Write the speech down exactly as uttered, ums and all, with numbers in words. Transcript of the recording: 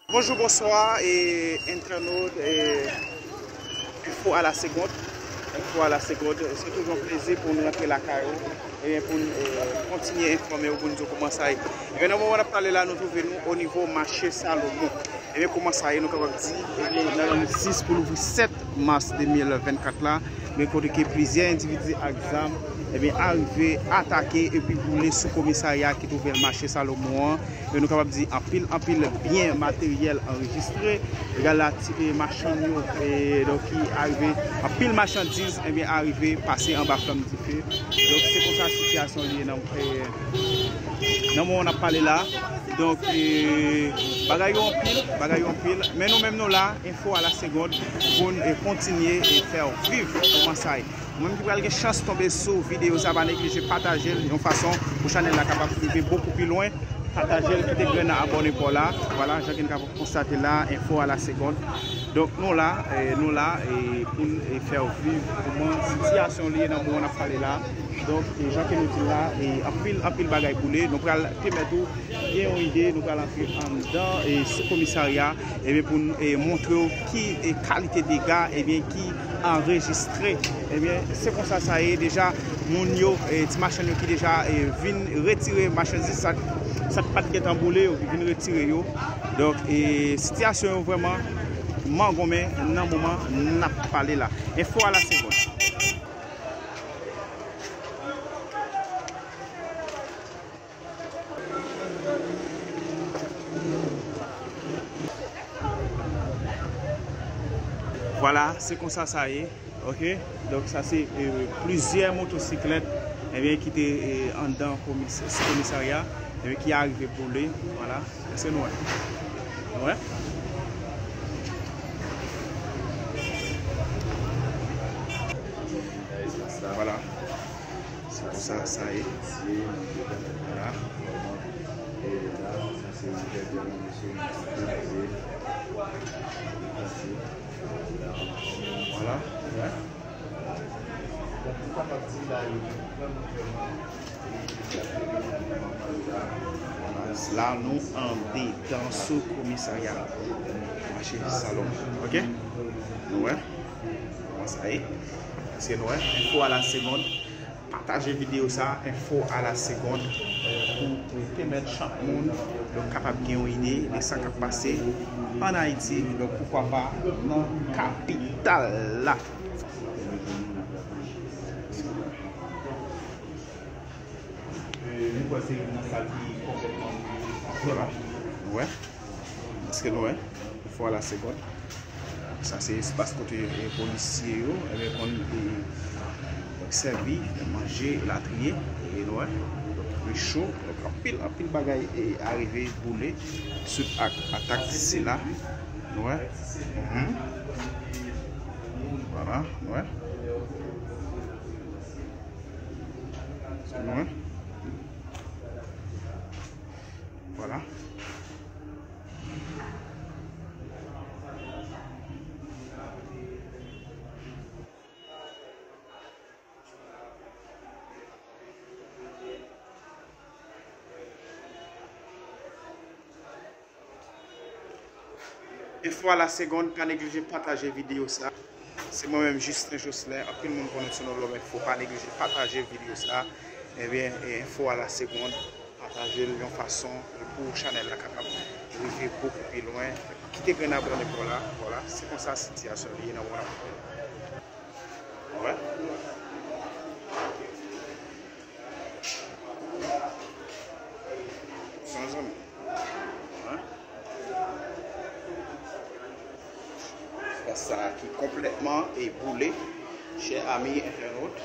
Bonjou, bonswa, e entènot, e enfo a la segond. Enfo a la segond, se toujou yon plezi pou nou rantre lakay ou, ebyen, pou n, e, kontinye enfòme w, pou n di w kòman sa ye. Ebyen, nan moman n ap pale la, nou twouve nou o nivo mache Salomon. Ebyen, kòman sa ye, nou kapab di, ebyen, nan jis pou louvri sèt mas de mil vennkat la, men kote ke plizyè endividi ak zam, ebyen, arive atake epi boule sou komisarya ki twouve l mache Salomon an. E nou kapab di anpil, anpil byen materyèl anrejistre. Egal a ti, e, machann yo, e, donk, ki arive, anpil machandiz, ebyen, arive pase anba flanm dife. Donk, se konsa sitiyasyon li ye nan, e, nan moman n ap pale la. Donk, e, bagay yo anpil, bagay yo anpil. Men nou menm nou la, enfo a la segond, pou n, e, kontinye e fè w viv kòman sa ye. Ou menm ki pral gen chans tonbe sou videyo sa, pa neglije pataje l yon fason pou chanèl la kapab rive bokou pi lwen. Pataje l, kite grenn abòne pa w la. Vwala, jan ke n kapab konstate la, enfo a la segond. Donk, nou la, e, nou la, e, pou n, e, fè w viv kòman sitiyasyon li ye nan moman n ap pale la. Donk, e, jan ke nou di l la, e, anpil, anpil bagay boule. Nou pral pèmèt ou gen yon ide, nou pral antre anndan, e, sou komisarya, ebyen, pou n, e, montre w ki, e, kalite dega, ebyen, ki anrejistre. Ebyen, se konsa sa ye, deja, moun yo, e, ti machann yo ki deja, e, vin retire machandiz sa, sa k pa t gentan boule yo, ki vin retire yo. Donk, e, sitiyasyon yo vrèman mangonmen nan moman n ap pale la. Enfo a la segond. Vwala, se konsa sa ye. Ok? Donk, sa se, e, plizyè motosiklèt, ebyen, ki te, e, anndan komis-, komisarya, ebyen, ki arive boule. Vwala. Èske nou wè? Nou wè? Vwala. Se konsa sa ye. Vwala. Vwala. Vwala. La, nou andedan sou komisarya mache Salomon. Ok? Nou wè? Kòman sa ye? Èske nou wè? Enfo a la segond. Pataje videyo sa, enfo a la segond, pou pèmèt chak moun, donk, kapab gen yon ide de sa k ap pase ann Ayiti, donk, poukwa pa nan kapital la. Vwala. Nou wè? Èske nou wè? Enfo a la segond. Sa se espas kote, e, polisye yo, ebyen, konn, e, sèvi manje elatriye. E nou wè, donk, recho, donk, anpil, anpil bagay, e, arive boule sou ak atak sila. Nou wè? Mhm. Vwala, nou wè? Nou wè? Vwala. Enfo a la segond, pa neglije pataje videyo sa. Se mwen menm, Justin Jocelyn. Anpil moun konnen sou non Lòm Enfo. Pa neglije pataje videyo sa. Ebyen, e, enfo a la segond. Pataje l yon fason pou chanèl la kapab rive bokou pi lwen. Kite grenn abòne pa w la. Vwala, se konsa sitiyasyon li ye nan moman. Wè. San zanmi. Wè. Espas sa a ki konplètman e boule, chè ami entènot.